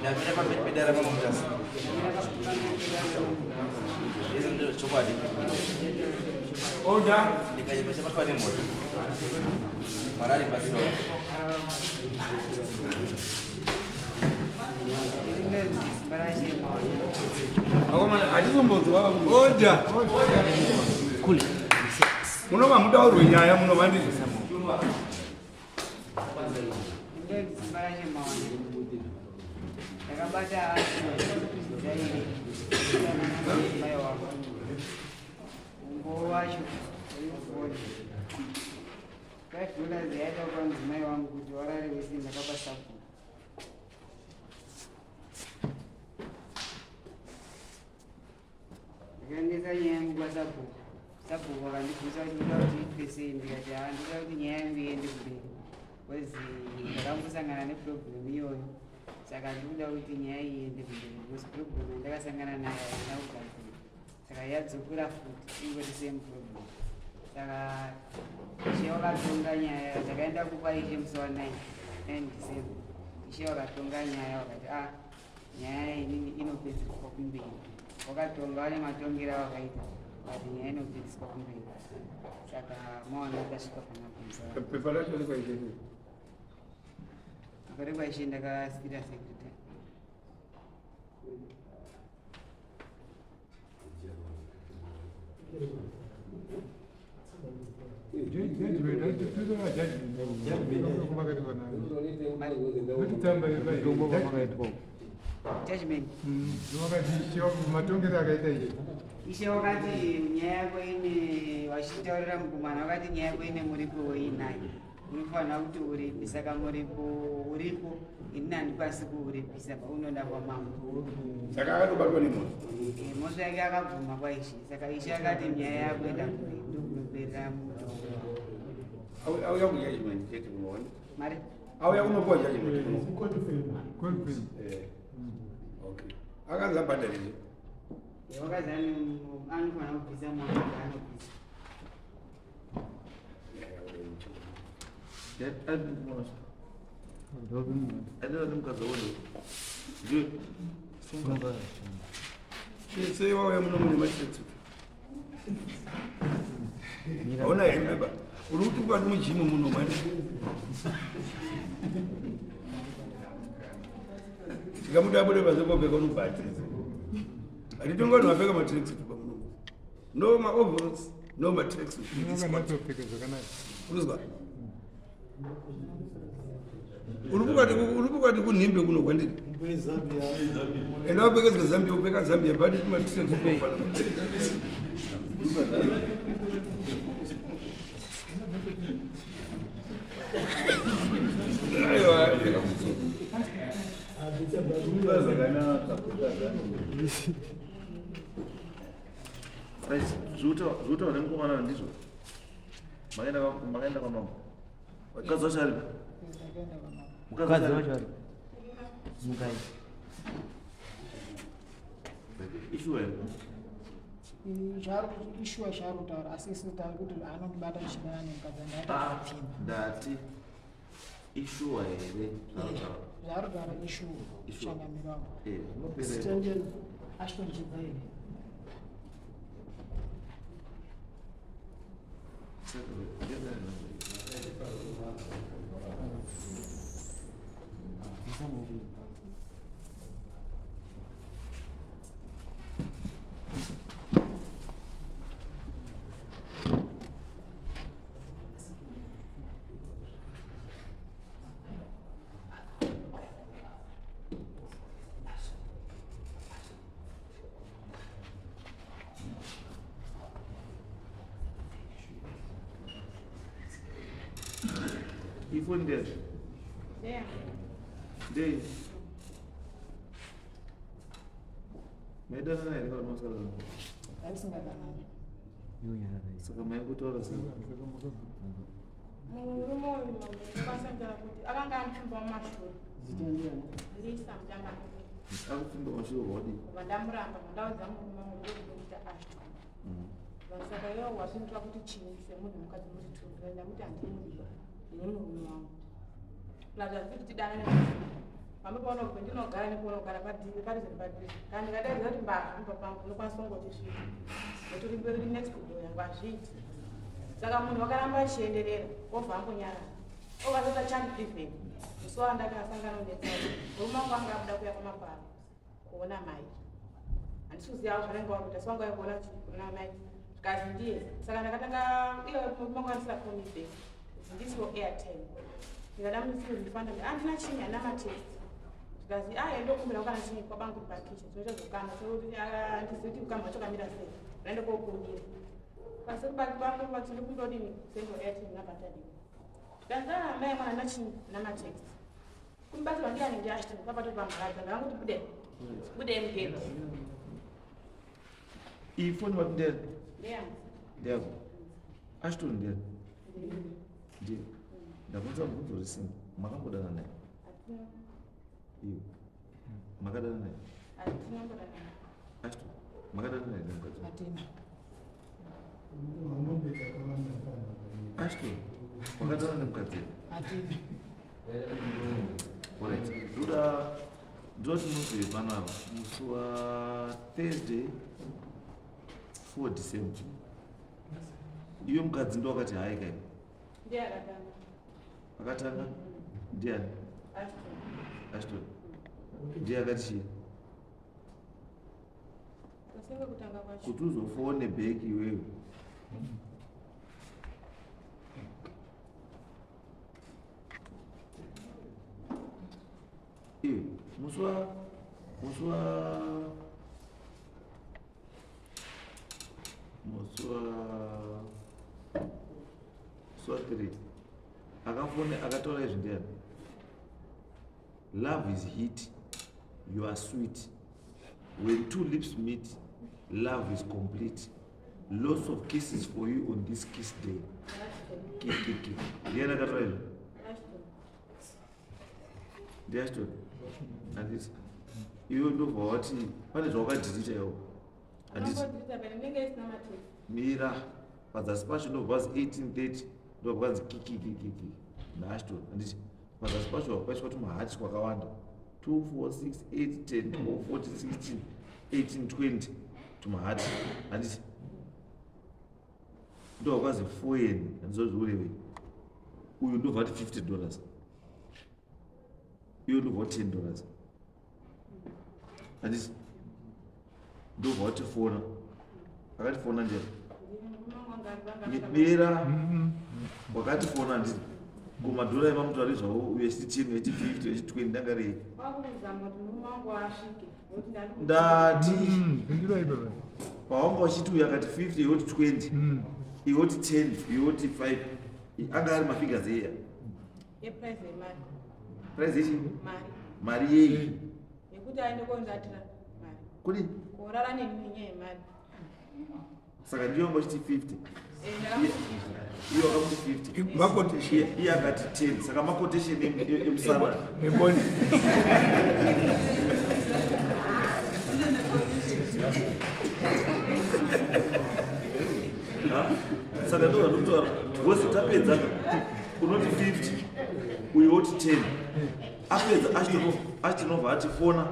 Ndamira pamberi pedare ramamutasa. Izvo ndizvo chokwadi. Order. Ndikanyima chabatwa nemhosva. Mwari ari pasi wavo. Hatizombonzwa. Order. Kule. Munova mutaurwe nyaya munova ndizvo. Ndakabata mai wangu ungo wacho uri $5 yaida kupa mudzimai wangu kuti warare wese ndakapa sabhuku. Ndikaendesa nyaya yangu kwasabhuku. Sabhuku vakandibvunza kuti unoda kuti iitwe sei ndikati haa ndoda kuti nyaya yangu iende kumberi because ndakambosangana neproblem iyoyo saka ndikuda kuti nyaya iyi iende kumberi because problem yandakasangana nayo haina kugadzirwa. Saka yadzokera futi ingori same problem. Saka ishe wakatonga nyaya takaenda kupa ishe musi wa 9 9 December. Ishe wakatonga nyaya wakati ah nyaya inini inopedziswa kumberi. Wakatonga vane matongero awakaita but nyaya inopedziswa kumberi. Saka maona tasvika panapa musi wa Pepa racho rekwaishe. Pepa rekwaishe ndakasiira secretary. Matongero akaita ichi Ishe wakati nyaya yako ine vachitaurira mukomana wakati nyaya yako ine muripo weinayo unofanira kuti uripi saka muripo uripo inini handikwanisi kuuripisa paunoda kwamambo saka akatobatwa nemhosva eh, mhosva yake akabvuma kwaishe saka ishe akati nyaya yakuenda kumberi ndokunoperera mutongo auya kujudgment chete kunoona mari auya kunopiwa judgment kuno eh, okay akanzi abhadharire eh, wakazi anofanira kubvisa mwana anobvisa Sei wauya muno mune matsetse? Hauna hembe ba. Uri kuti kwati mujimu muno mani. Tikamuti abude panze kopfeka unobhatidza. Handitonga vanhu vapfeka matracksuit pa muno. No ma overalls, no ma tracksuit. Vakanyatsopfeka zvakanaka. Unozwa? Uri kukati kunhimbe kuno kwandiri. Enda wapfekedzwa Zambia, upfeka Zambia, but ma tracksuit. Aiwa, pfeka kutsvuku. Right, zvinotaura nemukomana ndizvo. Makaenda makaenda kwamambo. Mukadzi wacho aripi? Mukadzi wacho aripi? Mukai. Ishuwa here? Ishuwa zvaari kutaura asi isu tauri kuti anondibata chidana nemukadzi andaatapfimba. Ndati ishuwa here zvaari kutaura ishuwa changamiro wako. Eh, Ashton Chibva here? Ifoni ndezve? Yeah. Ndei? Maidanana here kana masadanana? Aisingadanani. Saka maikutaura sei? Murume uyu ndakasangana kuti akanga andipfimba mumashure. Lisa Mutambara. Akupfimba mashure wadii? Vandamuramba vandaudza murume wangu ndokuita Ashton. Saka iwe wasvindira kuti chii semunhu mukadzi muri two ndamuti handimudiwa ndine murume wangu. Plus hazvisi kuti tidanane. Pamba paunobva ndinogara nepaunogara padhuze padhuze nepadhuze. Kana ndikadaidza kuti mbavha mumba pangu unokwanisa kungotisvika. Nekuti uri uri next door yangu hazviiti. Saka munhu wakaramba achienderera obva angonyarara. Obva azoita child driven. Musi wandakasangana netsaona murume wangu anga abuda kuuya kwamaparo kuona mai. Handisi kuziva zvanenge wakuita asi wanga auya kuona kuona mai. Zvikanzi ndiye. Saka ndakatanga iye murume wangu andisina phone back. Kuti ndisiwo airtime. Ndikada musirifanda handina chinyi handina matext. Zvikanzi ah ndokumbira kana chinyi kwabangu pakisha tinoita zvokana sokuti handizivi kuti ukama hwacho kamira sei. Ndaenda kokumbira. Pasiri bangu vati ndokumbira udini sendo airtime nabatadini. Zvikanzi ah mai mwana handina chinyi handina matext. Kumubatsirwa ndiani ndiAshton papato pamharadza ndakanguti bude bude mugate. Iyi foni wati ndeyani? Ndeyangu. Ndeyako. Ashton ndeyani? Ndiye. Ndabvunza mubvunzo uri simple. Makambodana naye? Hatina Iwe. Makadana naye? hatina kudanana. Ashton. Makadana naye nemukadzi? Hatina. Ashton. Wakadana nemukadzi? Hatina. Alright. Ndoda ndoti mubve panapa musi wa Thursday 4 December. Iwe mukadzi ndo wakati hai kai. Ndiye akatanga. Akatanga ndiani? Ashton. Ashton. Ndiye akati chii? Kasinge kutanga kwacho. Kuti uzofone back iwewe. Iwe musi wa musi wa musi wa musi wa 3 akafone akataura izvi ndiani? Love is heat, you are sweet. When two lips meet, love is complete. Lots of kisses for you on this kiss day. Ashton. Ki ki ki. Ndiani akataura izvi? Ashton. NdiAshton. Handiti. Iwe ndobva wati pane zvawakadhilita iwo. Handiti. Akangodhilita pene ndinenge isina matext. Mira pazasi pacho ndobva kwanzi 1830 ndobva kwanzi kikikikiki naAshton. Handiti. Pazasi pacho paiswa tumahati twakawanda. 2 4 6 8 10 12 14 16 18 20 tumahati. Handiti. Ndobva kwanzi 4 yen handizvo zviurevei. Uyu ndobva ati 50 dollars. Iwe ndobva wati 10 dollars. Handiti. Ndobva wati fona. Akati fona ndiani? Ndiye murume wangu anga anga anga. Mira wakati fona handiti kumadhora emamutauri zvavo uyu echiti 10 echiti 50 echiti 20 ndanga rei Kwakuzama kuti murume wangu asvike. Nekuti ndandi ndati Pindurai baba. pawanga uchiti uyu akati 50 iwe oti 20 iwe oti 10 iwe oti 5 anga ari mafigures eya yeprice yemari. price yechi Mari. mari yei Yekuti aende kondatira mari. kudi Korara neni nenyaya yemari. saka ndiyo wanga uchiti 50 Eh ndakamuti 50. iye wakamuti 50 Maquotation. iye akati 10 saka maquotation emusana Eboni. Ha? Saka ndo zvandikutaura wese tapedza unoti 50 uyu woti 10 apedza achitonobva ati fona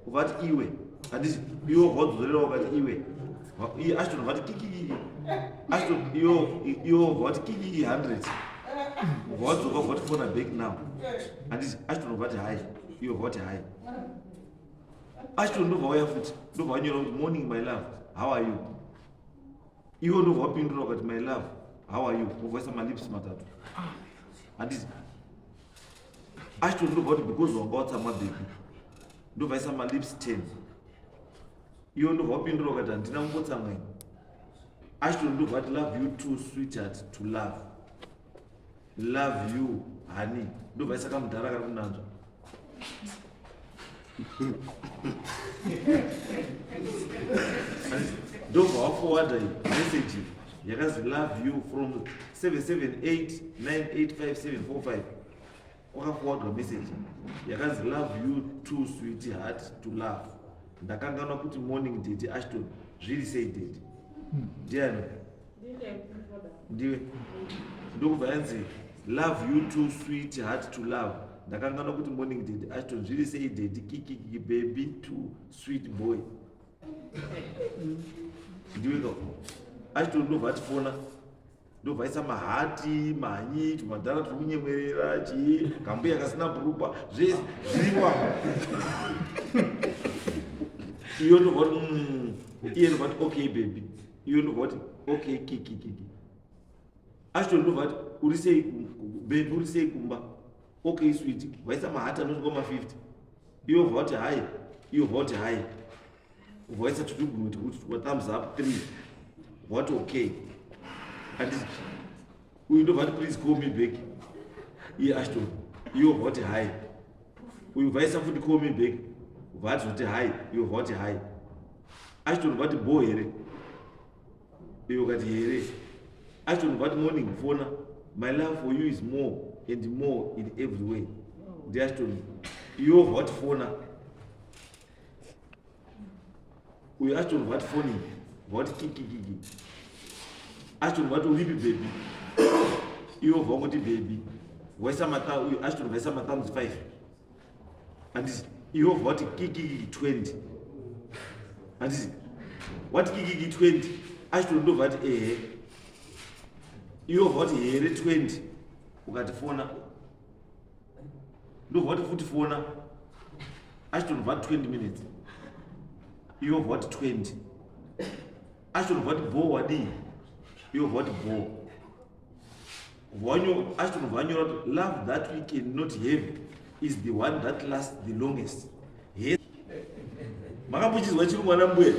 ubva ati iwe handiti iwe ubva wadzorera wakati iwe iye achitonobva ati kikikiki achito iwe ubva wati kikiki 100 ubva wadzoka ubva wati fona back now handiti achitonobva ati hai iwe ubva wati hai achito ndobva wauya futi ndobva wanyora kuti morning my love how are you iwe ndobva wapindura ukati my love how are you wobvaisa malips matatu handiti achito ndobva kuti because wanga watsamwa baby ndobvaisa malips 10 iwe ndobva wapindura ukati handina kumbotsamwa ini achito ndobva ati love you too sweetheart to love love you honey ndobvaisa kamudhara kari kunanzva ndobva waforwarda message yakazi love you from 778 985745 kwakaforwardwa message yakanzi love you too sweet heart to love ndakanganwa kuti morning daddy Ashton zviri sei daddy ndiani ndiwe ndokubva yanzi love you too sweet heart to love Ndakanganwa kuti morning daddy Ashton zviri sei daddy kikiki baby to sweet boy. Ndiwe ka. Ashton ndobva atifona. Ndobva aisa mahati, manyi, tumadhara turi kunyemwerera, chii, kambuya kasina bhurukwa, zvese zvirimo apa. Iyo ndobva kuti iye ndobva kuti okay baby. Iyo ndobva kuti okay kikikiki. Ashton ndobva ati uri sei baby uri sei kumba okay sweet vaisa mahati anosvika ma 50 iwe ubva wati hai iwe ubva wati hai ubva waisa tutugunwe tekuti wa thumbs up 3 ubva wati okay anditi uyu ndobva ati please call me back iye Ashton iwe ubva wati hai uyu ubva aisa futi call me back ubva ati zoti hai iwe ubva wati hai Ashton ubva ati bho here Iwe ukati here? Ashton what morning fona my love for you is more and more in every way. Ndi Ashton iwe what fona? Uyu Ashton what phone? What kiki kiki? Ashton what uripi baby? Iwe vangoti baby. Waisa mata uyu Ashton vaisa ma thumbs 5. Handiti iwe wati kikiki 20. Handiti wati kikiki 20 Ashton ndobva ati ehe. Iwe wobva wati here 20 ukati fona. Ndobva wati futi fona. Ashton bva 20 minutes. Iwe wobva wati 20. Ashton bva wati bho wadii. Iwe wobva wati bho. Ashton vanyora kuti love that we cannot have is the one that lasts the longest. Makambochizwa chirungu ana mbuya?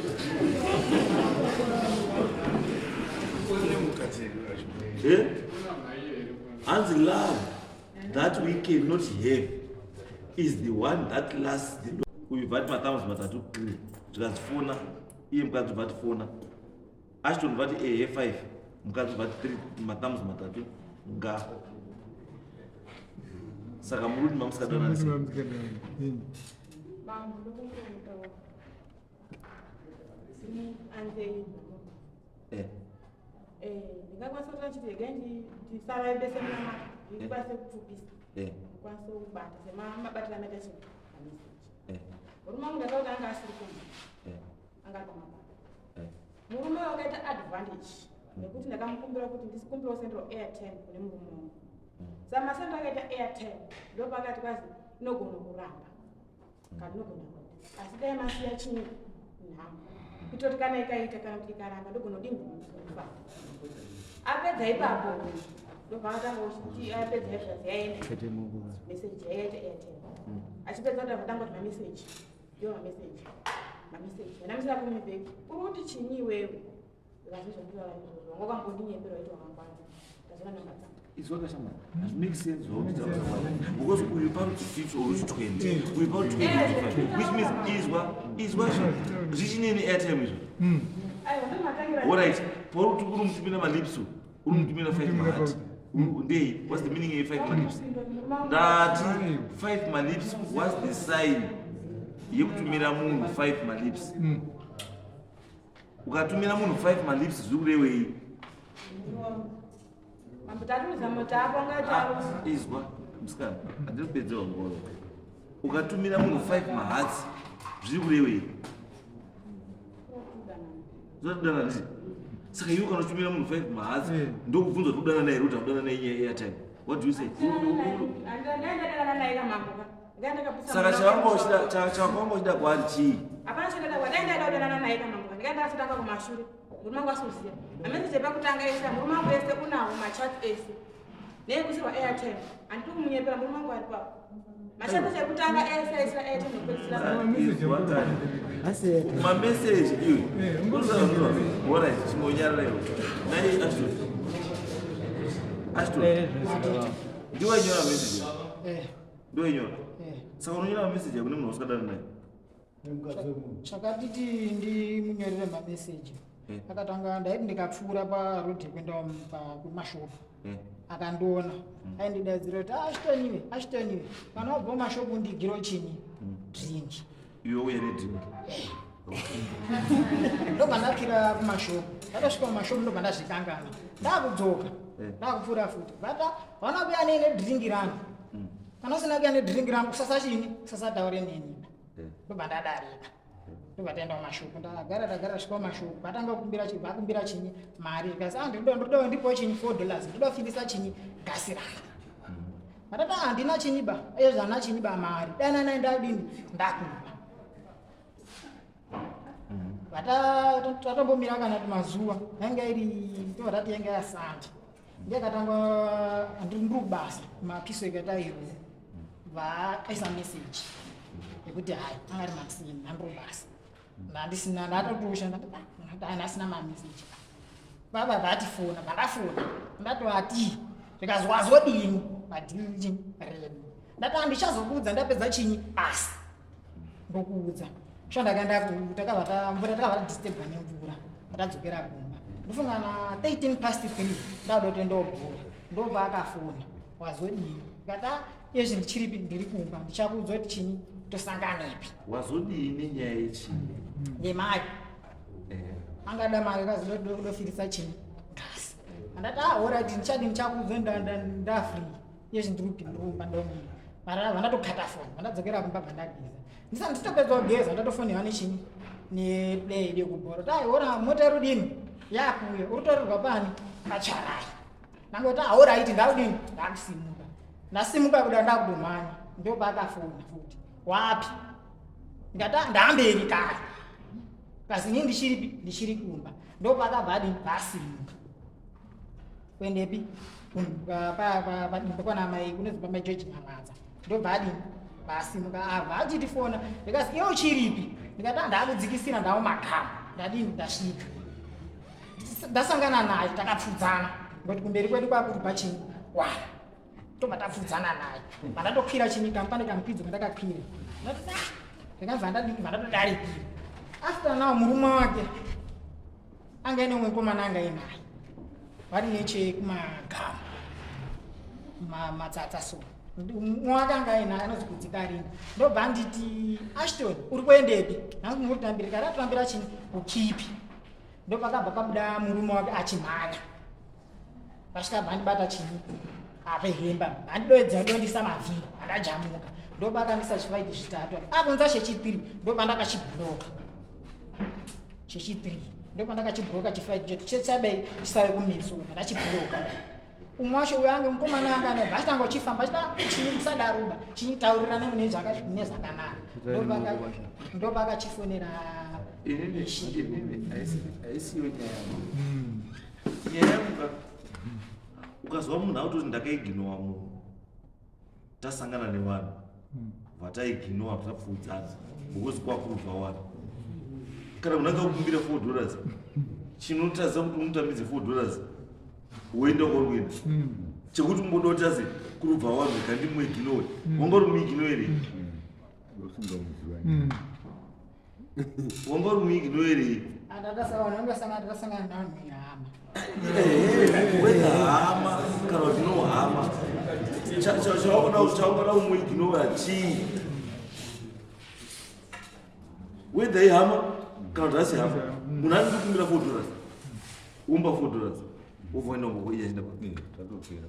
Eh? Hanzi love that we cannot have is the one that lasts the uyu vati mathumbs matatu zvikanzi fona iye mukadzi vati fona Ashton vati ehe 5 mukadzi vati 3 mathumbs matatu nga saka muri kuti mamusikadana sei Mambo ndokungotaura. Simu anzei. Eh. Eh, ndingakwanisa kuti achiti regai ndisavaendese munamata ndikwanise kupfupisa. Eh. Ndikwanise kubata semabatiro amaita chii mameseji. Eh. Murume wangu ndakaona anga asiri kumba. Eh. Anga ari pamabasa. Eh. Murume wakaita advantage nekuti ndakamukumbira kuti ndisikumbirawo sendero airtime kune murume wangu. Saka masendero akaita airtime ndopakati kwazi inogona kuramba kana inogona kuita asi dai masiya chii nhamo kuitira kuti kana ikaita kana kuti ikaramba ndogona kudini kubata. Apedza ipapo ndobva atanga kuti apedza izvozvo yaenda message yaita airtime achipedza kuti avatanga kuti mameseji ndiwo mameseji mameseji andamisira kumibheki uri kuti chinyi iwewe ndikazozvanditaura izvozvo wanga wakambondinyepera waiti wakangwana ndazoona namba dzangu Izwa kashama, hazvi make sense zvauri kutaura because uyu pari kuti 50 or 20 uyu pari 25 which means izwa izwa zvichineni airtime izvo aiwa ndomatangira alright pauri kuti uri mutumira malips uri mutumira 5 mahati ndei what's the meaning ye 5 malips ndati 5 malips what's the sign yekutumira munhu 5 malips ukatumira munhu 5 malips zviri kurevei mambo tatumiza mutapo angataro izwa musikana handiri kupedzewa ngoro ukatumira munhu 5 mahatsi zviri kurevei zvatodana ndii saka iwe kana uchitumira munhu 5 mahatsi ndokubvunza kuti udana naye here kuti haudana naye nyaya yeairtime what do you say ndaendadanana naye kamambo ka ndikaenda saka chavanga uchida chavanga uchida kwaari chii hapana chandada kwa dai ndaida kudanana naye kamambo ka ndikaenda akasatanga kumashure murume wangu asiuziya mameseji epakutanga ese murume wangu ese unawo machat ese neekusirwa airtime handiti kumunyepera murume wangu ari papo machat ekutanga ese aisira airtime ekupedzisira mameseji iwe orit chingonyarara iwe nai Ashton Ashton ndiwainyora meseji ndiwainyora saka unonyora mameseji akune munhu wasikadana naye Chakatiti ndimunyorere mameseji akatanga ndaiti ndikapfuura parodhi yekuenda kumashopu akandiona aindidaidzira kuti Ashtoniwe Ashtoniwe kana wabva kumashopu undigiro chinyi drink iwe uye nedrink ndobva ndakwira kumashopu ndakasvika kumashopu ndobva ndazvikangana ndakudzoka ndakupfuura futi vata vaona kuya nene drink rangu. Kana usina kuya nedrink rangu kusasa chini kusasataure neni. Ndobva ndadarika. Ndobva taenda kumashopu ndagara tagara tasvika kumashopu vatanga kukumbira chi vakumbira chinyi mari zvikanzi ah ndinoda ndoda ndipowo chinyi $4 ndoda kufindisa chinyi gasi rangu. Vatati ah handina chinyi ba ezvo handina chinyi ba mari dai nana ndadini ndakupa. Vatatombomira kana kuti mazuva yanga iri ndobva tati yanga yasande. Ndiyakatanga ndiri kubasa mapiso ekatairo vaisa message yekuti hayi anga ari maxini ndandiri kubasa ndandisina ndatotosha ndasina mameseji baba vatifona vandafona ndatovati zvikazwa wazodini padini redu ndati handichazokuudza ndapedza chinyi basa ndokuudza sho ndakaenda takavata mvura takavata disturbwa nemvura tadzokera kumba ndofunga na 13 past 3 ndakuda kuti ndobhura ndobva akafona wazodii ndikati ah, iyezvi ndichiripi ndiri kumba ndichakuudza kuti chinyi tosanganepi wazodii nenyaya yechii yemari angada mari kazodofirisa chinyi gasi andati ah orit ndichadi ndichakuudza ndafree iyezvi ndiri kupi ndiri kumba ndomira mara vandatokata foni vandadzokera kumba vandageza ndisati nditopedza kugeza ndatofonerwa nechinyi neplay yedu yekubhora kuti aiona mota iri kudini yakuuya uri kutorerwa pani pacharai ndangoti aoraiti ndakudini ndakusimuka ndasimuka kuda ndakudomhanya ndopaakafona futi wapi ndikati ndamberi kare kasi ini ndichiripi ndichiri kumba ndopaakabva adini paasimuka kuendepi kwana mai kunonzi pamai George Nyamwadza ndobva adini vasimuka ava achitifona ndikasi iwe uchiripi ndikati ah, ndakudzikisira ndawo magama ndadini ndasvika ndasangana naye takapfudzana ngokuti kumberi kwedu kwakuri pachini wa tobva tapfudzana naye vandatokwira chini kampani kamukwidzo kandakakwira ndati ah, ndakabva ndadini vandatodarikira after now murume wake anga ine umwe mukomana anga inaye vari nechekumagama matsatsa so umwe wake anga ainaye anonzi kudzikarini ndobva anditi Ashton uri kuendepi hangu muri kutambira kari atambira chini kukipi ndopakabva pabuda murume wake achimhanya vasvika bandibata chini ape hemba bandidoedza dondisa mavhiri andajamuka ndopakandisa zvifaiti zvitatu akunza chechipiri ndopandakachibhuroka chechipiri ndopandakachibhuroka chifaiti chetu chechabei chisave kumeso ndachibhuroka umwe wacho uyo ange mukomana anga ane vachitanga uchifamba chita chii musadaruba chitaurirana mune zvakanaka ndopakachifonera inini haisiyo nyaya nyaya yangu ka ukazwa munhu akutoti ndakaiginowa munhu tasangana nevanhu vataiginowa tapfuudzana because kwakurubva vanhu kana munhu akakumbira $4 chinotadza kuti umutambidze $4 woenda kwauri kuenda chekuti umboda kutaze kurubva vanhu kandimuiginowe wanga uri muiginowe here wanga uri muiginowe here Ndakasangana navanhu vehama. Whether hama kana kuti no hama chaungada kumuignora chii whether ihama kana kuti hasi hama munhu ari kukumbira $4 womba $4 wobva waenda kumboiya chinda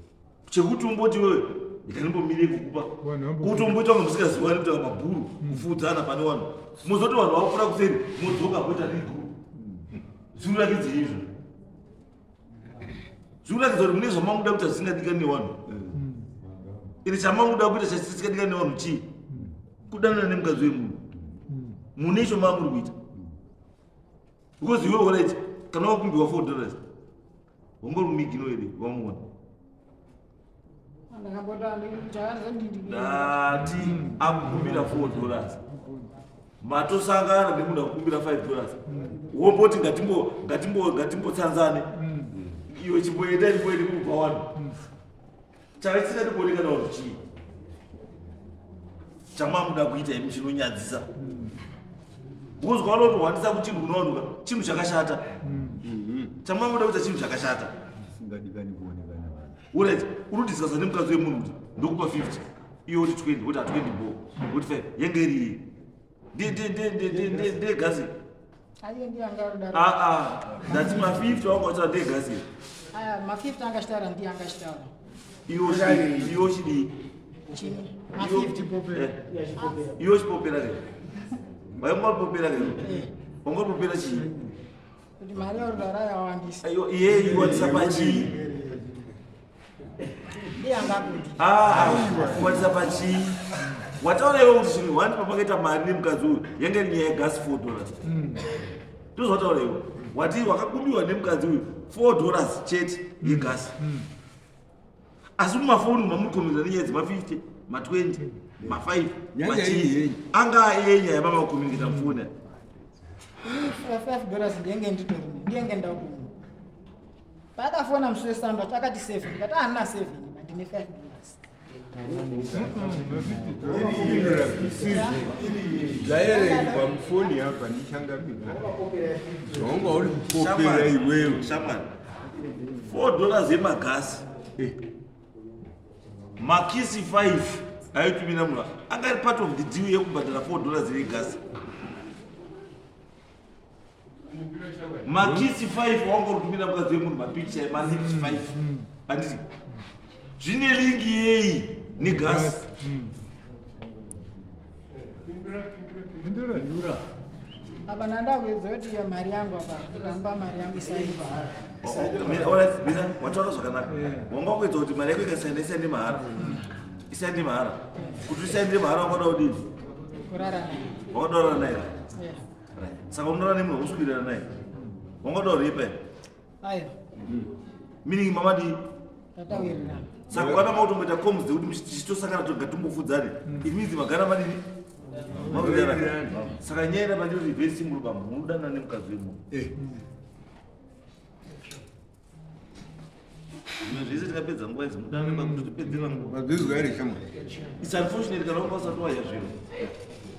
chekuti umboti wewe ndikanimbomire kukupa kuti umboita kunge musingaziwani kuita mabhuru kufuudzana pane vanhu mozoti vanhu vapfuura kuseri modzoka kuita riguru zvikurakidza izvo zvikurakidza kuti mune zvamamuda kuita zvisingadikani nevanhu ende chamamuda kuita chisingadikani nevanhu chii kudanana nemukadzi wemunhu mune icho mamuri kuita because iwe alright kana wakumbiwa $4 wanga uri migino here wamuona ndati akukumbira $4 matosangana nemunhu akukumbira $5 womboti ngatimbotsanzane iwe chimboenda ndimboende kubva wani chave chisingadi kuoneka navanhu chii chamamuda kuita imi chinonyadzisa because kwaona kuti hwandisa kuchinhu kunowanuka chinhu chakashata chamamuda kuita chinhu chakashata urit unodiscussa nemukadzi wemunhu kuti ndokupa 50 iye woti 20 woti a20 bo woti 5 yenge iri ndegasi aa ndati ma50 wanga uchitaura ndegasi ma50 anga achitaura ndiye anga achitaura iwe uchidii chini Ma50. Iwe uchipopera ke, waingopopera ke, wangopopera chii? Kuti mari yaurudara yawandisa. Aiwa, iye iwandisa pachii? Ndiye angakuti. Ah, kuwandisa pachii? Wataura iwe kuti zvinhu wani pamakaita mari nemukadzi uyu yange iri nyaya yegasi, $4. Ndozvataura iwe, wati wakakubiwa nemukadzi uyu $4 chete yegasi, asi mumafoni mamuri nenyaya dzema50, ma20, ma5. Nyaya machii iyi. Anga iye nyaya mamakucommunicata mufoni. Ini $5 ndiyenge nditorine, ndiyenge ndakumu. Paakafona musi weSunday akati 7, ndikati handina 7, ndine $5. Zvaerengwa mufoni apa ndichangamira zvaunga uri kupopera iwewe. Shamwari, $4 yemagasi, makisi 5 aitumira munhu anga ari part of the deal yekubhadhara $4 yegasi. Makisi 5 wanga uritumira mukadzi wemunhu, mapicture emalips 5, handiti zvine link yei negasi? Apa ndandakuedza kuti iyo mari yangu apa ndikamba mari yangu isaiva. Alright, Mina, wataura zvakanaka. Wanga kuedza kuti mari yako ikasaenda, isaende mahara, isaende mahara. Kuti isaende mahara wangada kudini? Kurara naye. Wakada kurara naye? Yeah. Right. Saka unorara nemunhu wausikuwirirana naye, wangada kurepa here? Aiwa. Meaning mamadii? Tatawirirana. Saka ukada mautomboita comms dzekuti tichitosangana toga timbofudzane, it means magara madini? Mawirirana. Saka nyaya iri pandiri very simple, bambo, munodanana nemukadzi wemunhu. Zvimwe zvese tikapedza nguva idzi, mudanane pakutotipedzera nguva. Mabvizwa here, shamwari? It's unfortunate kana wanga usati waya zviro,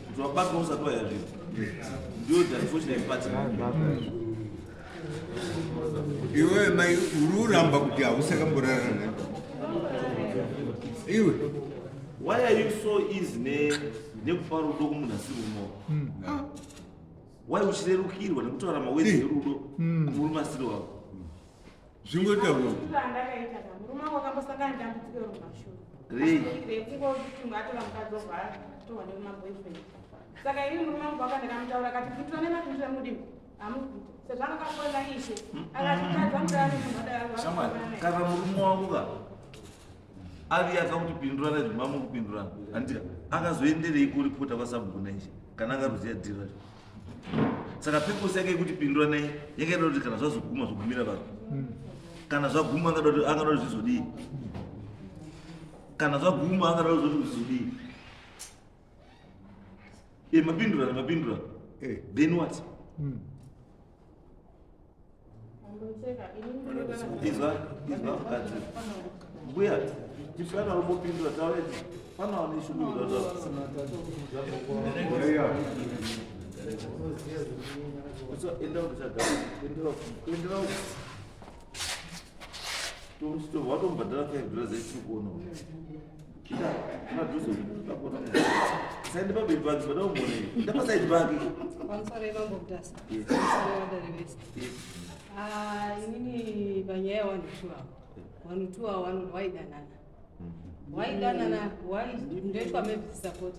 kuti wabatwa usati waya zviro, ndiyo the unfortunate part. Iwewe mai, uri uramba kuti hausakamborara naye iwe. Why are you so easy nekupa rudo kumunhu asiri mumaoko? Why uchirerukirwa nekutaura mawords erudo kumurume asiri wako? Zvingotaurwa. Andakaita ka, murume wangu akambosangana nedambudziko romumashure. Rei? Rekungoti atora mukadzi wobva atorwa nemaboyfriend. Saka ini murume wangu akandakamutaura akati pindura nemapindura mudini hamukuita sezvo anga akafonera ishe akati mukadzi wamudara nemunhu. Shamwari, kana murume wako ka ari akakuti pindurana izvi, mamukupindurana, handika akazoenderei kuripota kwasabhuku naishe kana angaruziya dhiri racho? Saka purpose yake yekuti pinduranai yakaita kuti kana zvazoguma zvogumira vanhu, kana zvaguma angada kuti zvizodii, kana zvaguma angada kuti zvizodii? E, mapindurana, mapindurana. Then what? Izwa, izwa mukadzi, mbuya tipana umbopindura, taureti panawo neshungu. Enda kuchagara, endera watombhadhara $5 echiri kuona ida padhuze saende pabheri pake pada kumbona ida paside pake. Pamusoro yevambo Mutasa. Yes. Pamusoro yevadare vese. Ah, inini panyaya yewanhu two avo, vanhu two avo vanhu waidanana, waidanana, wai ndoitwa maybe support.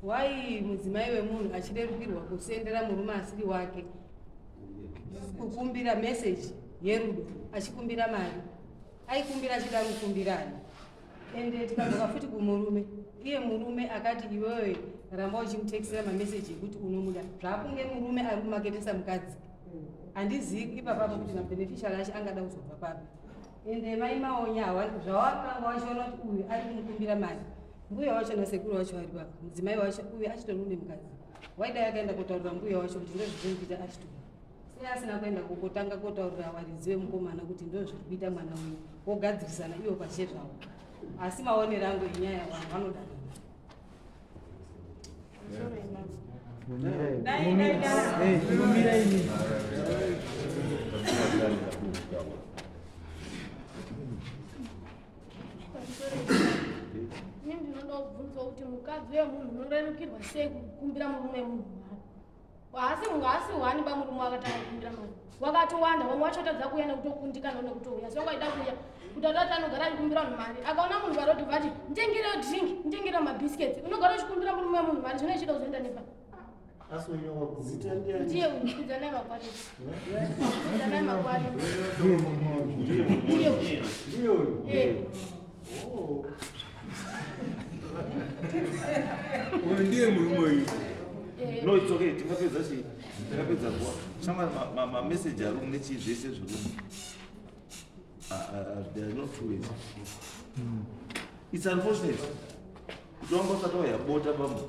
Wai mudzimai wemunhu achirerukirwa kusendera murume asiri wake, kukumbira meseji yerudo, achikumbira mari, aikumbira achida kukumbirani? Ende tikadzoka futi kumurume, iye murume akati iwewe ramba uchimutekisira mameseji ekuti unomuda, zvakunge murume ari kumaketesa mukadzi. Handizivi ipapapo kuti mabeneficiary acho angada kuzobva papi. Ende mai Maonya zvawakanga wachiona kuti uyu ari kumukumbira mari, mbuya wacho nasekuru wacho vari papa, mudzimai wacho uyu achitori une mukadzi, waidai akaenda kotaurira mbuya wacho kuti ndozviri kuita achitori, sei asina kuenda kotanga kotaurira varidzi vemukomana kuti ndo zviri kuita mwana uyu, wogadzirisana iwo pache zvavo? Asi maonero angu enyaya, vanhu vanodanana. Dai dai dai. Ini ndinoda kubvunzwa kuti mukadzi wemunhu unorerukirwa sei kukumbira murume wemunhu mari? Haasi haasi one bamurume akatanga kukumbira mari. Wakatowanda vamwe vacho vatadza kuuya nekutokundikana nekutouya. Asi vanga vaida kuuya. Kuti atati anogara achikumbira vanhu mari. Akaona munhu parodhi vati nditengerewo drink, nditengerewo mabiscuits. Unogara uchikumbira murume wemunhu mari zvino ichida kuzoenda nepa. Ndiye uyu Kudzanai Makwari. Kudzanai Makwari. Ndiye uyu. Ndiye uyu. Eh. Uyu ndiye murume uyu. Eh. No, it's okay. Tingapedza chii? Tingapedza nguva. Shamwari, mameseji ari nechii zvese zviri. There are no two ways. It's unfortunate. Kuti wanga usati wayabota pamwe.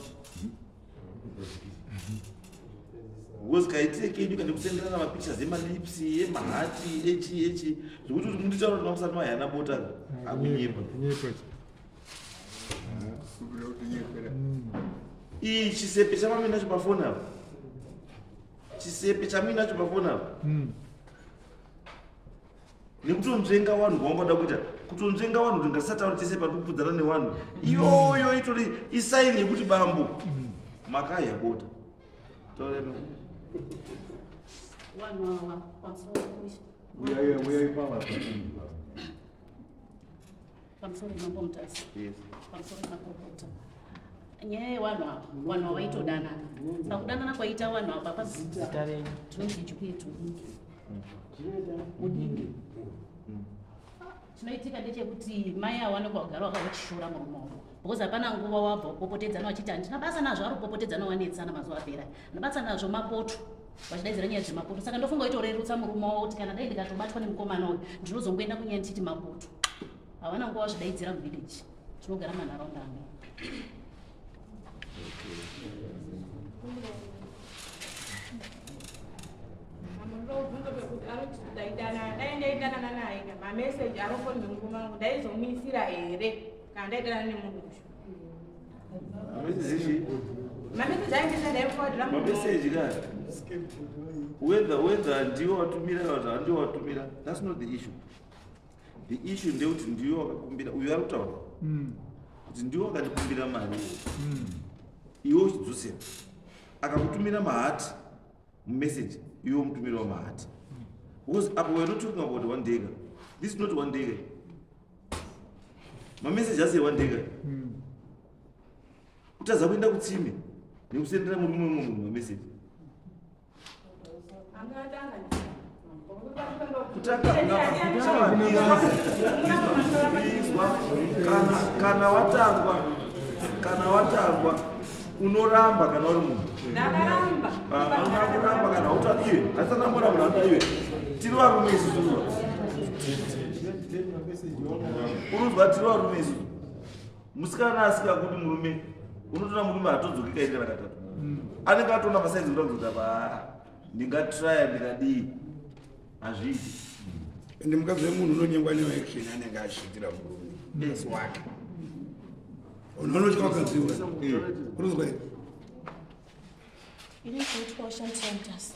Because kaitire kenyu kane kusenderana mapictures emalips, emahati, echi echi. Zvekuti kuti munditaura kuti wanga usati wayana bota akunyepa. Kuda kutinyepera. Iyi chisepe chamaminacho pafoni apa. Chisepe chaminacho pafoni apa. Nekutonzvenga vanhu kwawangada kuita kutonzvenga vanhu kuti ngasataura tese patikupudzana nevanhu iyoyo itori isaini yekuti bambo makaya bota. Taura imi. Vanhu ava pamusoro Uyai uyai pava. Pamusoro mambo Mutasa. Yes. Pamusoro makurukota. Nyaya yevanhu ava, vanhu ava vaitodanana. Pakudanana kwaita vanhu ava Zita renyu. Tinonzi Juliet Udinge. Udinge. Chinoitika ndechekuti mai ava vanenge vagara vakavachishora murume wavo because hapana nguva wabva kupopotedzana vachiti handina basa nazvo, ari kupopotedzana wanetsana mazuva apera, handina basa nazvo mapoto, vachidaidzira nyaya dzemapoto. Saka ndofunga itorerutsa murume wavo kuti kana dai ndikatobatwa nemukomana uyu ndinozongoenda kunyaya ndichiti mapoto. Havana nguva vazvidaidzira muvillage, tinogara manharaunda amwe. Ndobvunza pekuti anoti ndaidanana, dai ndaidanana naye ka mameseji arofoni memurume wangu ndaizomuisira here kana ndaidanana nemunhu uyu? Mameseji chii? Mameseji ainge ndaimuforwardira murume wangu. Mameseji ka whether ndiwo watumira kana kuti handiwo watumira, that's not the issue. The issue ndeyekuti ndiwo wakakumbira, uyu ari kutaura kuti ndiwo wakandikumbira mari iwe uchidzosera, akakutumira mahati mumeseji, iwe mutumiri wamahati, because apo we are not talking about one day ka. This is not one day ka. Mameseji asi one day ka. Kutadza kuenda kutsime nekusendera murume wemumwe munhu mameseji. Angatanga. Kutanga izwa, kana watangwa unoramba kana uri munhu. Ndakaramba. Unoda kuramba kana uta iwe asana mbona munhu anoda iwe. Tiri varume isusu, unonzwa, tiri varume isusu. Musikana asingakudi murume, unotoona murume hatodzoki kairi kana katatu, anenge atoona masaizi kuda kuzota pa ndingatraya ndingadii, hazviiti. Ende mukadzi wemunhu unonyengwa neaction anenge achiitira murume asi wake. Unonotya wakadziwa. Unozwa here? Ini kuitwa ushandisa Mutasa.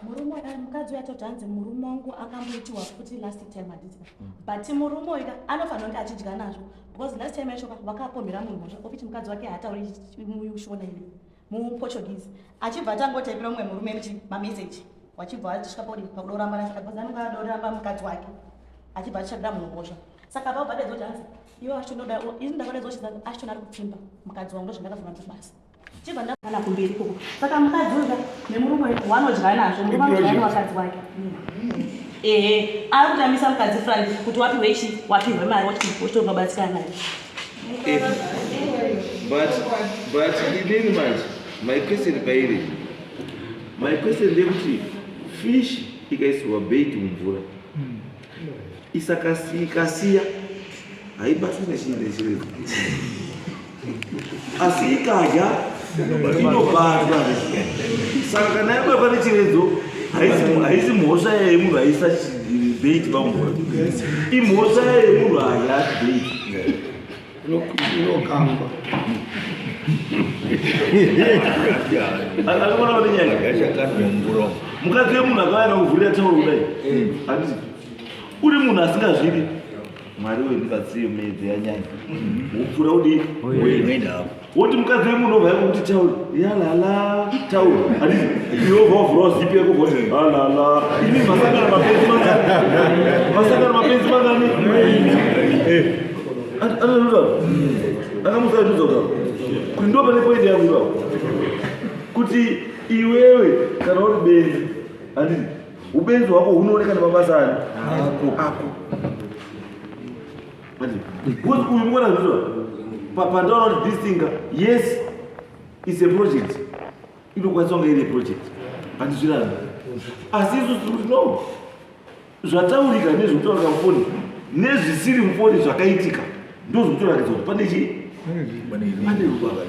Murume mukadzi uyu atoti hanzi murume wangu akamboitiwa futi last time, handiti? But murume uyu ka anofanira kunge achidya nazvo because last time yacho ka vakapomera munhu mhosva okuti mukadzi wake haatauri muShona ine muPortuguese, achibva atangotaipira mumwe murume muchi mameseji, wachibva achisvika paudi pakudoramba, saka because anenge adoramba mukadzi wake achibva achitsvagira munhu mhosva. Saka pabva adaidzwa kuti hanzi iwe Ashton oda ini, ndakadaidzwa kuti Ashton ari kupfimba mukadzi wangu, ndozvandakafunga kuti basa chibva ndakana kumberi ikoko. Saka mukadzi uyu nemurume uyu wanodya nazvo, murume anodya nevakadzi wake. Ehe, ari kutambisa mukadzi Frank kuti wapiwe chi wapihwe mari wachitobabatsirana naye. But inini manje my question pairi, my question ndeyekuti fish ikaisirwa bait mumvura ikasiya haibatwi nechii nechiredzo, asi ikadya inobatwa. Saka kana yabatwa nechiredzo haisi mhosva yemunhu aisa bait pamvura, imhosva yemunhu adya bait. Inokangwa. Akona kuti nyaya mukadzi wemunhu akauya akakuvhurira tauro kudai, handiti uri munhu asingazvidi, Mwari weyu ndibatsiye, medzi yanyanya wopfuura udii. Unoenda hapo. Woti mukadzi wemunhu obva yako kuti tauri yalala tauri handiti iwe obva wavhurawo zipi yako obva kuti alala imi masangana mapenzi mangani masangana mapenzi mangani anotaura akamusaidudza kutaura kuti ndo pane poindi yangu ipapo kuti iwewe kana uri benzi handiti ubenzi hwako hunooneka nemabasa ani ako Because uyu mwana zvizvo pandaona kuti this thing yes is a project inokwanisa kunge iri project handizvirani asi isu tiri kuti no zvataurika nezvekutaurika mufoni nezvisiri mufoni zvakaitika ndozvikutoratidza kuti pane chii pane rubaba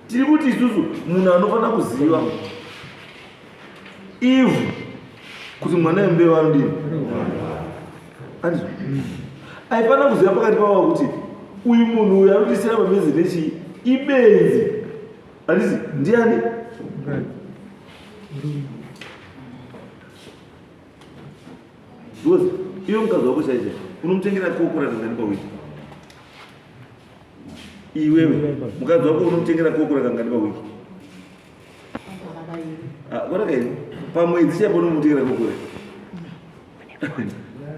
tiri kuti isusu munhu anofanira kuziva ivhu kuti mwana wembeu anodini andizvo aifanira kuziva pakati pavo kuti uyu munhu uyu anotisira pamezi nechii ibenzi handisi ndiani because iwe mukadzi wako chaicho unomutengera kokora kangani pawiki iwewe mukadzi wako unomutengera kokora kangani pawiki Ah, kwatakaini pamwedzi chaipo unomutengera kokora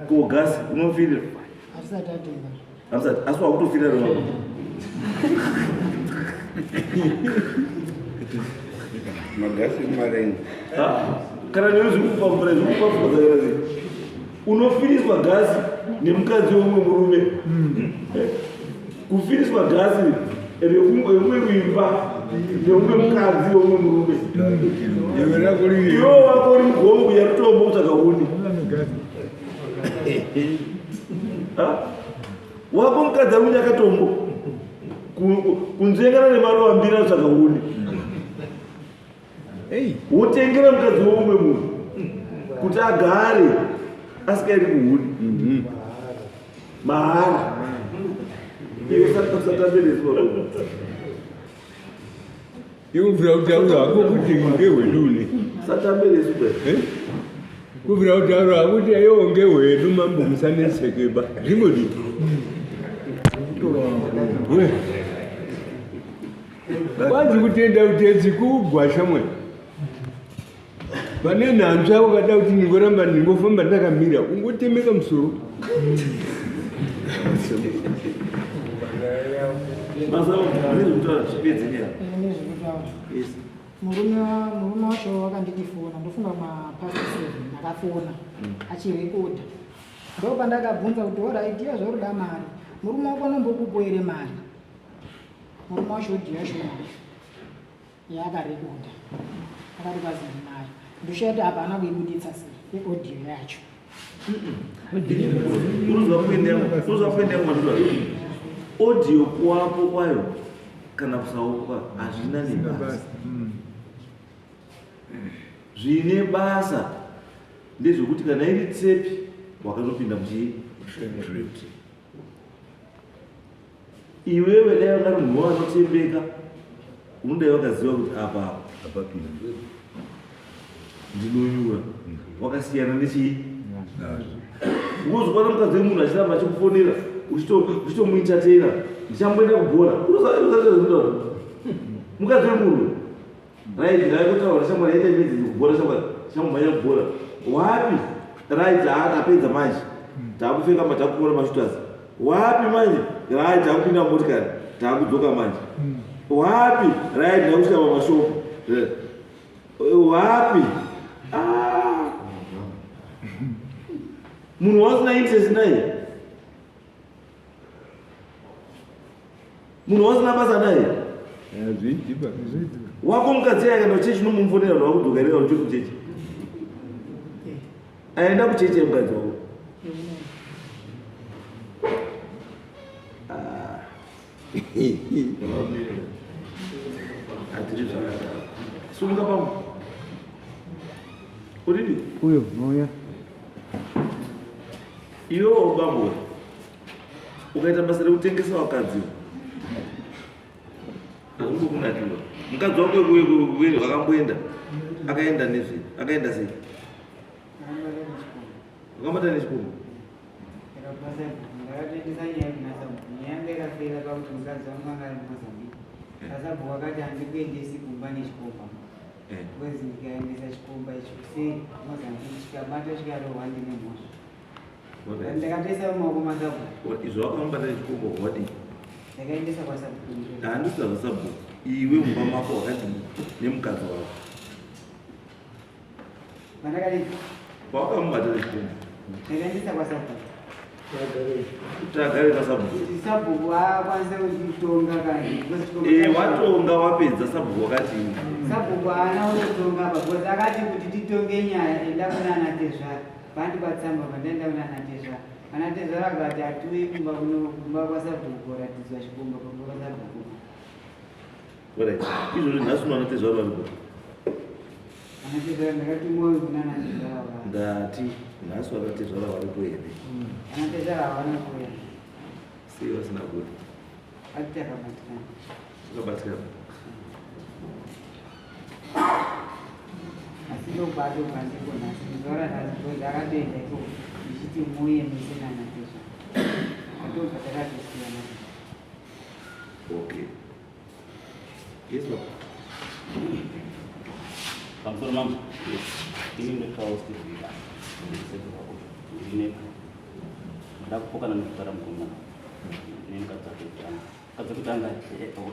ko gasi unofirira Hatisati atenga. Hamusati asi wakutofirira rewako Magasi emarengi. Ah, kana newe zvikupa mvura zvikupa pfungwa dzakaita sei unofiriswa gasi nemukadzi wemumwe murume Eh, kufiriswa gasi reumwe kuimba neumwe mukadzi weumwe murume Iwe rako riri. iwe wako uri mugomo kuya rutombo kutsvaga huni Ha? Wako mukadzi ari kunyakatombo kunzvengana nemaruva mbiri anotsvaga huni wotengera mukadzi weumwe munhu kuti agare asikaendi kuhuni mahara iwe usatambereswa Iwe kubvira kutaura hako kuti ngehwedu ne. Usatambereswa Eh? Kubvira kutaura hako kuti aiwa ngehwedu mambo musanetseke ba. Zvingodii? We. Kwanzi kutenda utedzi kugwasha mwe. Pane nhanzva ukada kuti ndingoramba ndingofamba ndakamira ungotemeka musoro. Murume murume wacho wakandidifona ndofunga mapast seven akafona achirekodha ndopandakabvunza kuti orit iyo zvauri mari murume wako anombokupo here mari murume wacho odhiyo yacho yaakarekodha akati kwazi ndinayo ndoshaya kuti apa haana kuibuditsa sei iaudio yacho unozwa kuenda unozwa kuenda mwanzwa audio kuwapo kwayo kana kusawapo kwayo hazvina nebasa zvine basa ndezvekuti kana iri tsepi wakatopinda muchii Iwewe dai wanga uri munhu anotembeka unodai wakaziva kuti apa apa ndinonyura wakasiyana nechii unozokwana mukadzi wemunhu achiramba achikufonera uchitomuentertaina ndichamboenda kubhora unozaaa mukadzi wemunhu Right, ndaikutaura shamwari yaita imedzi kubhora shamwari chamumhanya kubhora. Wapi? Right, haa tapedza manje. Takupfeka matakupora mashooters. Wapi manje? Right, takupinda mumotikari. Takudzoka manje. Wapi? Right, ndakusvika pamashopu. Wapi? Ah. Munhu wasina interest naye. Munhu wasina basa naye. Wako mukadzi akaenda kuchechi unomufonera kuti wakudzoka here kana uchiri kuchechi. Aenda kuchechi mukadzi wako. Ah. Hatiri zvakadaro. Sumuka pamwe. Uridi? Uyo, uya. Iwewo bambo ukaita basa rekutengesa vakadzi hazvimbokunakirwa mukadzi wako wekuweri wakamboenda akaenda nezve akaenda sei wakambata nechikomba Ndakatoendesa nyaya kuna sabhuku. Nyaya yangu yakafira pakuti mukadzi wangu anga ari muMozambique. Pasabhuku akati handikuendesi kumba nechikomba. Because ndikaendesa chikomba ichi kuseri Mozambique chikabatwa chikarohwa ndine mhosva. Ndakatoisa mumaoko masabhuku. Izvo wakamubata nechikomba wadii? Ndakaendesa kwasabhuku. Handisi zvasabhuku. Iwe mumba mako wakadii nemukadzi wako? Mandakadii? Pawakamubata nechikomba. Ndakaendesa kwasabhuku. Kuti agare pasabhuku. Kuti sabhuku akwanise kutonga kana because chikomba Eh, chacho- watonga wapedza sabhuku wakati Sabhuku haana kutotonga apa because akati kuti titonge nyaya enda kuna ana tezvara. Pandipa tsamba pandaenda kuna ana tezvara. Ana tezvara akati hatiuyi kumba kuno kumba kwasabhuku koratidzwa chikomba kumba kwasabhuku. Alright. Izvozvo nhasi unoona tezvara varipo. Ana tezvara ndakatumwa kuna ana tezvara vava. Ndati nhasi vana tezvara varipo here? Ana tezvara havana kuuya. Sei vasina kuuya? Ati takabatikana. Vakabatikana. Asi ndokwatobva ndiko nhasi zuva ranhasi because akatoenda ikoko ndichiti muuye mese nana tezvara. Atobva takatosiyana. Okay. Yes, baba. Pamusoro mambo. Ini ndotaura Steve Ndine ndakupokana nekutaura mukomana nemukadzi wake kutanga. Mukadzi wekutanga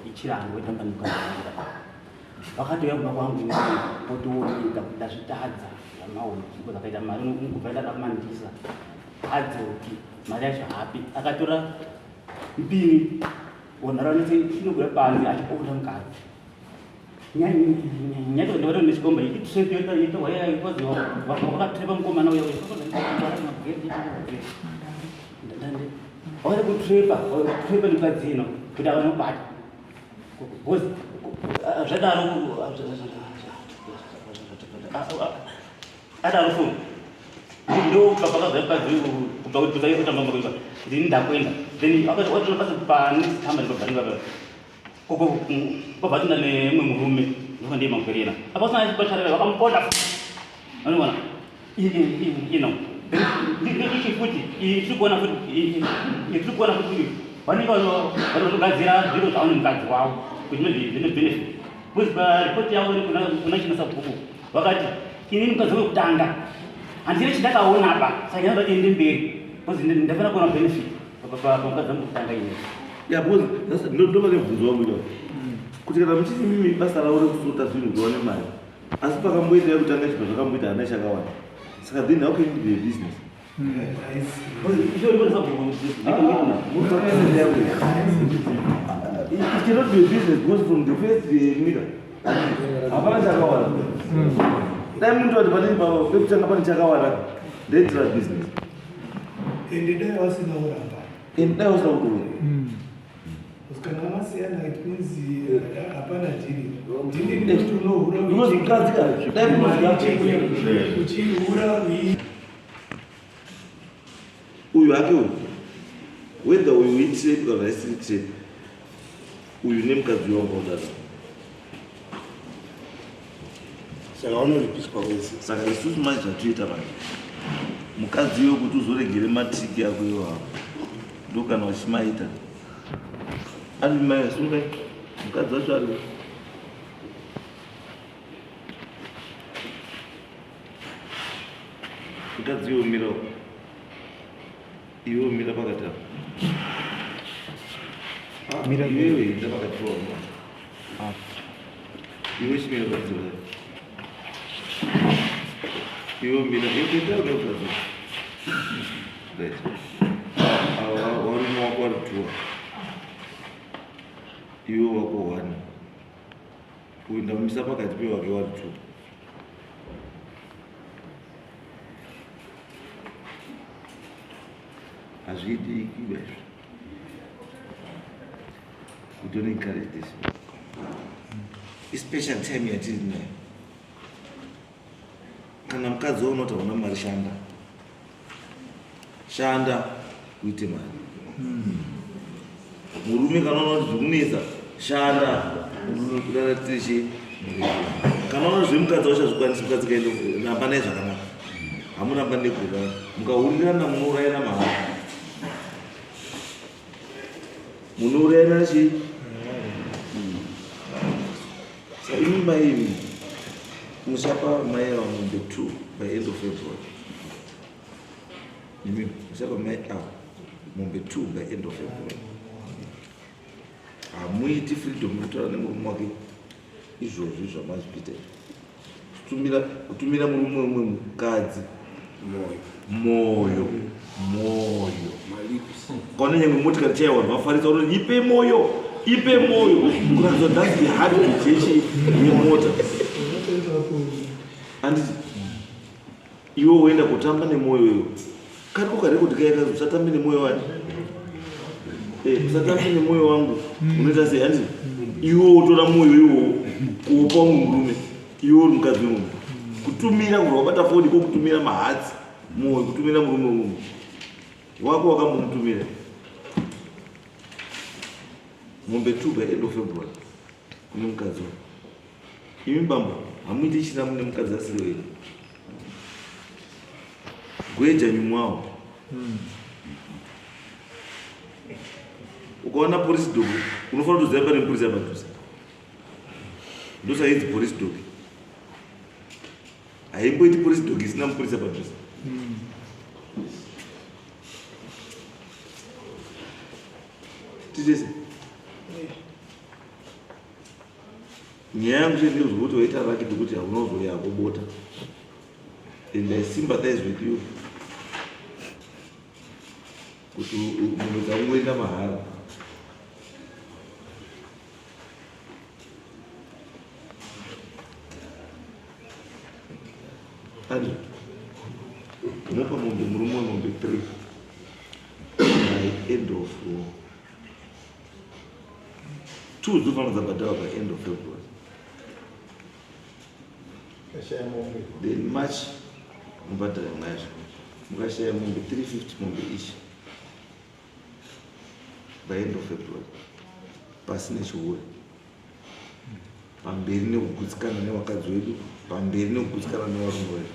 ichirango wetanga nemukadzi wangu. Vakatouya kumba kwangu votoona ndazvitadza zvamaona because akaita mari kubva ndada kumandisa hadzoki mari yacho hapi akatora mpini wanharaunda inobuda panze achiponda mukadzi nyaya nechikomba wakatrepa mukomana uya wakada kutrepa kutrepa nemukadzi ino kuti avanobata because zvadaro adaro so ndo pakazouya mukadzi kubva kubva kutamba makuipa ndini ndakuenda then akati pa next company pabva koko kwabva atinda nemumwe murume ndoka ndiye magwerena apa usina chipatara vakamuponda anoona ino ichi futi tiri kuona futi tiri kuona futi vanenge vanogadzira zviro zvavo nemukadzi wavo kuti zvine benefit because paripoti yavo kuna china sabhuku vakati inini mukadzi wekutanga handina chindakaona apa saka ndinoda tiende mberi because ndafanira kuona benefit pamukadzi wangu wekutanga inini. Yeah, because that's ndo pane mubvunzo wangu ipapo. Kuti kana muchiti mimi basa ravo rekusota zvinhu kuti vaone mari, asi pakamboita yekutanga chibva zvakamboita hana chakawanda. Saka then how can it be a business? It cannot be a business because from the first nigga hapana chakawanda. Dai muntu ati pane pekutanga pane chakawanda, ndoitira business. Ende dai vasina kuramba. Ende dai vasina kuuya. Kana masiyana it means hapana dhiri. Dhiri ndekuti unohura Because mukadzi ka dai munozwa uchihura uyu hake uyu whether uyu itrap kana isiri trap uyu nemukadzi uyu wanga udada saka vanoripiswa wese. Saka isusu manje zvatoita manje mukadzi iwe kuti uzoregere matriki ako iwawo ndokana uchimaita ari mai sungai mukadzi wacho ari mukadzi iwe umira iwe umira pakati apa iwewe enda pakati pawo iwe chimira pakati pa iwe umira iwe kuenda uda mukadzi right ava varume wako vari two iwe wako one uyu ndamumisa pakati pewake vari two hazviitiki izvo. We don't encourage this. Ispecial time yatiri nayo. Kana mukadzi waunoti hauna mari shanda. Shanda uite mari. Murume kana unoona kuti zvikunetsa shanda kudara tiri kana unoona zvemukadzi auchazvikwanisi mukadzi kaenda ramba naye zvakanaka. Hamuramba negura mukahurirana munourayana mahara. Munourayana chii? Sa imi mai imi muchapa mai ava mombe 2 by end of February. Imi muchapa mai ava mombe 2 by end of February. Hamuiti freedom yekutaura nemurume wake izvozvi zvamazviita izvi. Kutumira kutumira murume wemumwe mukadzi moyo moyo moyo kaona nyangwe motikari chaiyo vanhu vafarisa unoti ipe moyo ipe moyo kuratidza that's the heartbeat yechi yemota anditi iwe woenda kutamba nemwoyo iwe kariko karekodi kaya kazi usatambe nemwoyo wani eh, usatambe nemwoyo wangu unoita sei handiti iwe wotora mwoyo iwowo kuopa umwe murume iwe uri mukadzi wemunhu kutumira kuti wabata foni ko kutumira mahatsi mwoyo kutumira murume wemunhu wako wakambomutumira mombe two by end of february kune mukadzi wako imi bambo hamuite chiramu nemukadzi asiri wenyu gweja nyumwawo ukaona police dog unofanira kutoziva pane mupurisa padhuze ndosaidzi police dog haimboiti police dog isina mupurisa padhuze titese nyaya yangu chete ndezvekuti waita raki ndekuti haunozouya hako bota and i sympathize with you kuti munhu dzakungoenda mahara Andrew, unopa mombe murume wemombe 3 by end of two dzinofanira dzabhadharwa by end of February. Then March mubhadhara imwe yacho. Mukashaya mombe 350 mombe ichi by end of February pasine chihure. Pamberi nekugutsikana nevakadzi vedu, pamberi nekugutsikana nevarume vedu.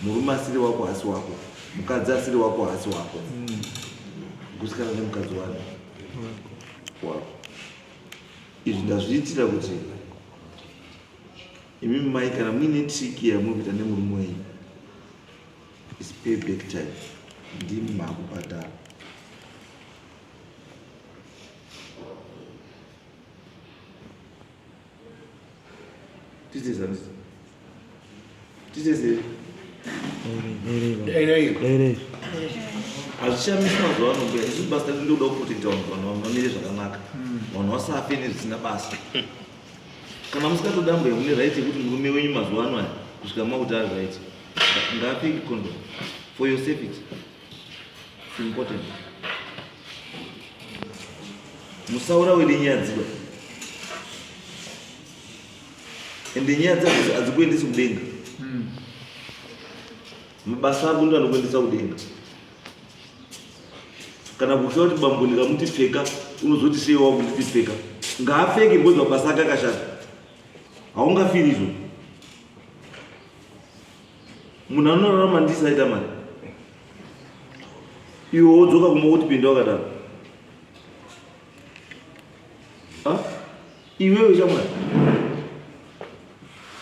Murume asiri wako haasi wako, mukadzi asiri wako haasi wako. Gutsikana nemukadzi wani wako. Izvi ndazviitira kuti imi mai kana muine triki yamuri kuita nemurume wenyu is payback time, ndimi maakubhadhara. Hazvishamisi mazuva ano mbuya isu basa redu ndokuda kuprotecta vanhu vanhu vamire zvakanaka vanhu vasafe nezvisina basa kana musikatoda mbuya mune right yekuti murume wenyu mazuva ano aya kusvika makuti ari right ngaapfeke condom for your safety It's important. Musaurawe nenyaya dziba. Ende nyaya dzako hadzikuendesi kudenga. Mabasa ako ndo anokuendesa kudenga. Kana kutya kuti bambo ndikamuti pfeka unozoti sei wakunditi pfeka. Ngaapfeke because mabasa ake akashata. Haungafiri izvo. Munhu anorarama ndisi aita mari. Iwe wodzoka kumba woti pinda wakadaro. Ah? Iwewe shamwari.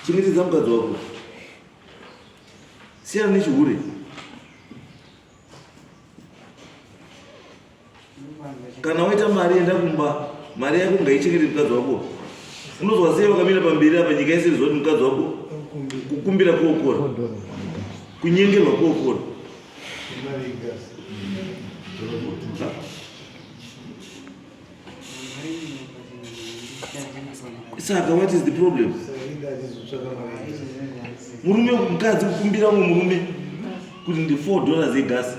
Chengetedza mukadzi wako. Siyana nechihure. Kana waita mari enda kumba, mari yako ngaichengete mukadzi wako. Unozwa sei wakamira pamberi apa nyika yese izwa kuti mukadzi wako kukumbira kokora. Kunyengerwa kokora. Saka what is the problem? Murume mukadzi kukumbira umwe murume kuti ndi 4 dollars yegasi.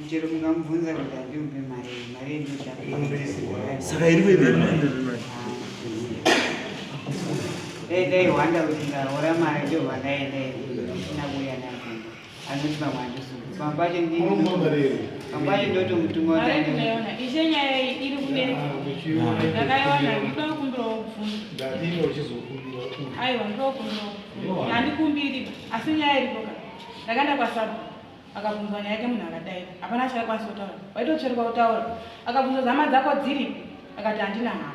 Chero mungamubvunza kuti handimupe mari mari inoda. Saka iri kuenda mari. Dai ndaihwanda kuti ndahora mari ndobva ndaenda ndisina kuuya nayo kumba. Anoti pamwe handisuku. Pamwe pacho ndini pamwe pacho ndotomutuma kuti Mari aende. ndinoiona. Ishe nyaya iyi iri kunetsa. Ndakaiona ndinoda kukumbirawo kubvunza. Ndadini uchizokumbira? Aiwa ndinoda kukumbirawo kubvunza. Handikumbiri asi nyaya iripo ka. Ndakaenda kwaSabhuku. Akabvunzwa nyaya yake munhu akadaira. Hapana chaakwanisa kutaura. Waitotsveruka kutaura. Akabvunzwa hama dzako dziripi? Akati handina hama.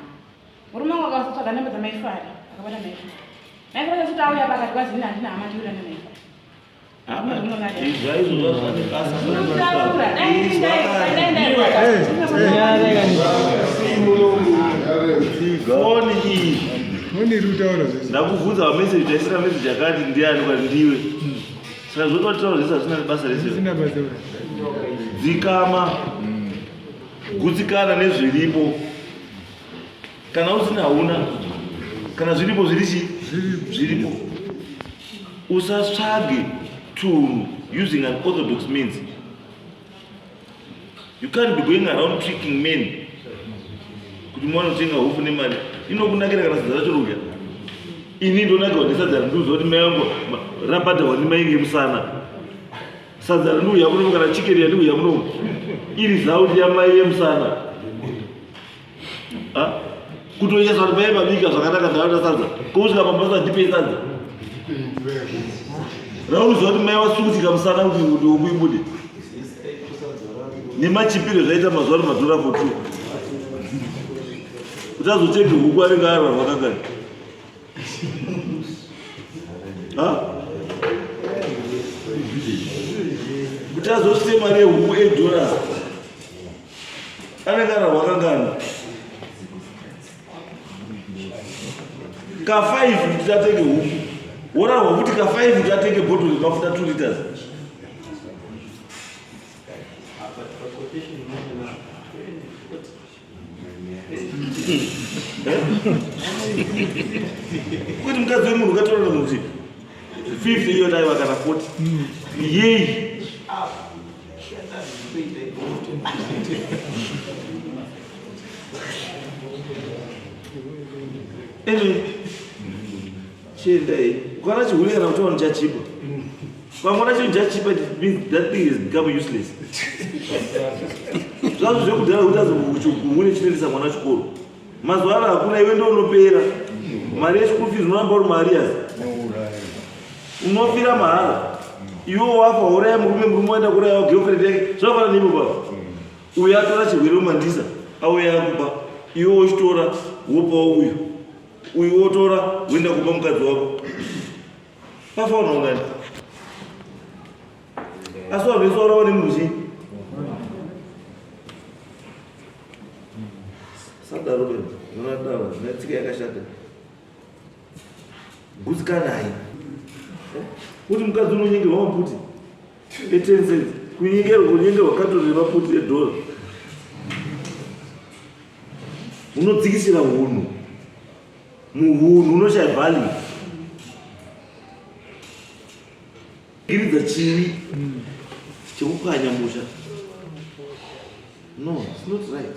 Murume wangu akazotsvaga namba dzamaifari. Akabata maifari. Maifari akazoti auya apa akati kwazini handina hama ndiwira nemaifari. Izvi aizvozvo zvane basa. Unotaura. Dai dai dai dai. Foni iyi. Ndakubvunza mameseji taisira meseji akati ndiani kwati ndiwe. Saka zvototaura zvese hazvina basa rese. Dzikama. Gutsikana nezviripo. Kana usina hauna. Kana zviripo zviri chii? Zviripo. Usatsvage tunhu using an orthodox means. You can't be going around tricking men kuti muwane kutenga hufu nemari inokunakira kana sadza racho rudya. Ini ndonakirwa nesadza randiuza kuti mai vangu rabhadharwa nemai ngemusana. Sadza randiuya munomu kana chicken yandiuya munomu iri zauti yamai yemusana. Kutoyesa kuti mai vabika zvakanaka ndauda sadza. Kusvika pamba ndipei sadza. Rauziva kuti mai vasukutika musana kuti huku ibude. Nemachipiro zvaita mazuva ano madhora for two. Kuti azotenge huku anenge ararwa kangani? Kuti azosite mari yehuku 8 dollars. Anenge ararwa kangani? Ka 5 kuti atenge huku. Worarwa futi ka 5 kuti atenge bottle remafuta 2 liters. Kuti mukadzi wemunhu ukatora kuti 50 iyo daiwa kana 40. Yei. Anyway, chiendai. Ukaona chihure kana kuti vanhu chachipa. Ukangoona chinhu chachipa it means that thing has become useless. Zvazvo zvekudhara kuti azohure chinoendesa mwana chikoro. Mazuva ano hakuna iwe ndo unopera. Mari yeschool fees unoramba uri mari yazi. Unofira mahara. Iwe wafa uraya murume murume waenda kuraya girlfriend yake. Zvakafanana neipo baba. Uyu atora chirwere umandisa auya akupa. Iwe wochitora wopawo uyu. Uyu wotora woenda kupa mukadzi wako. Pafa unoungana. Asi vanhu vese varawa nemunhu chii? Sadaro bena, zvonadaro, zvine tsika yakashata. Gutsikanai. Kuti mukadzi unonyengerwa maputi e10 cents, kunyengerwa kunyengerwa katori remaputi edhora. Unodzikisira hunhu. Muhunhu unoshaya value. Giridza chivi chekupwanya musha. No, it's not right.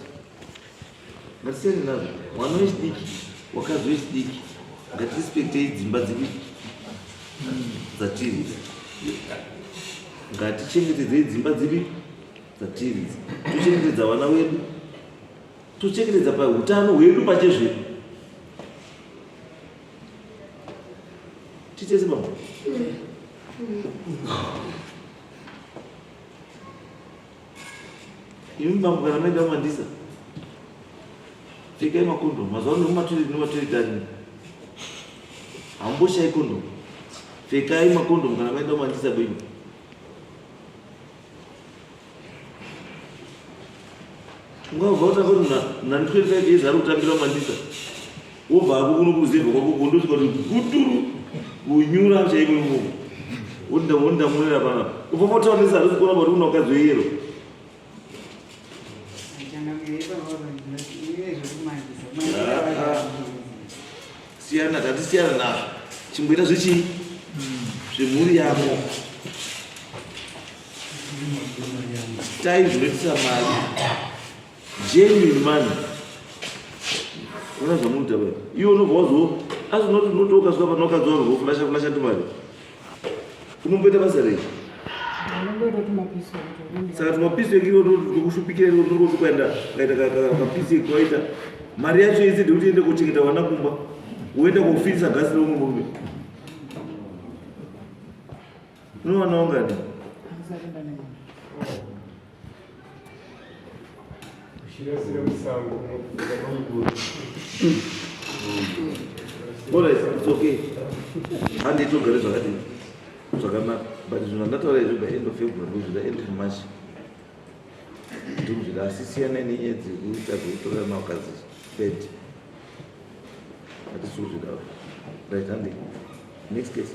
Ngatisiyane nazvo. Mwana wechidiki, wakadzi wechidiki, ngatirespektei dzimba dzedu dzatiri. Ngatichengetedzei dzimba dzedu dzatiri. Tochengetedza vana vedu. Tochengetedza pautano hwedu pachezvedu. Titese baba. Imi bambo kana maenda kumandisa pfekai makondomu mazuva ano nemumatoilet nematoilet arimo hamboshai kondomu pfekai makondomu kana maenda kumandisa kwenyu ungabva utanga kuti muna 25 years ari kutambira mandisa wobva ako kuno kuruzevha kwako kondosvika kuti guturu kunyura chaiko imomo wondamunera panapa ubva motaurisa harisi kuona kuti una ukadzi weyero siyana tatisiyana nazvo chimboita zvechii zvemhuri yako tai zvinoitisa mari genuine money ona zvamunoita baba iwe unobva wazo asi unoti unoti ukasvika pano ukadzi warwo flasha flasha tumari unomboita basa rei saka tumapisi ekiro tokushupikira iro unongoti ukaenda ukaita kapisi ekawaita mari yacho yese ndekuti ende kochengeta vana kumba woenda kofirisa gasi reumwe murume unowana ungani? Ndisati ndane mwana. Uchirasira musango unopfuka pamuguru. Alright, it's okay. Handitogare zvakadini zvakanaka, but zvinhu zvandataura izvi by end of February kuzvida end of March ndikuzvida, asi siyanai nenyaya dzekuita zvekutorera makadzi bed, hatisi kuzvida. Right, handi next case.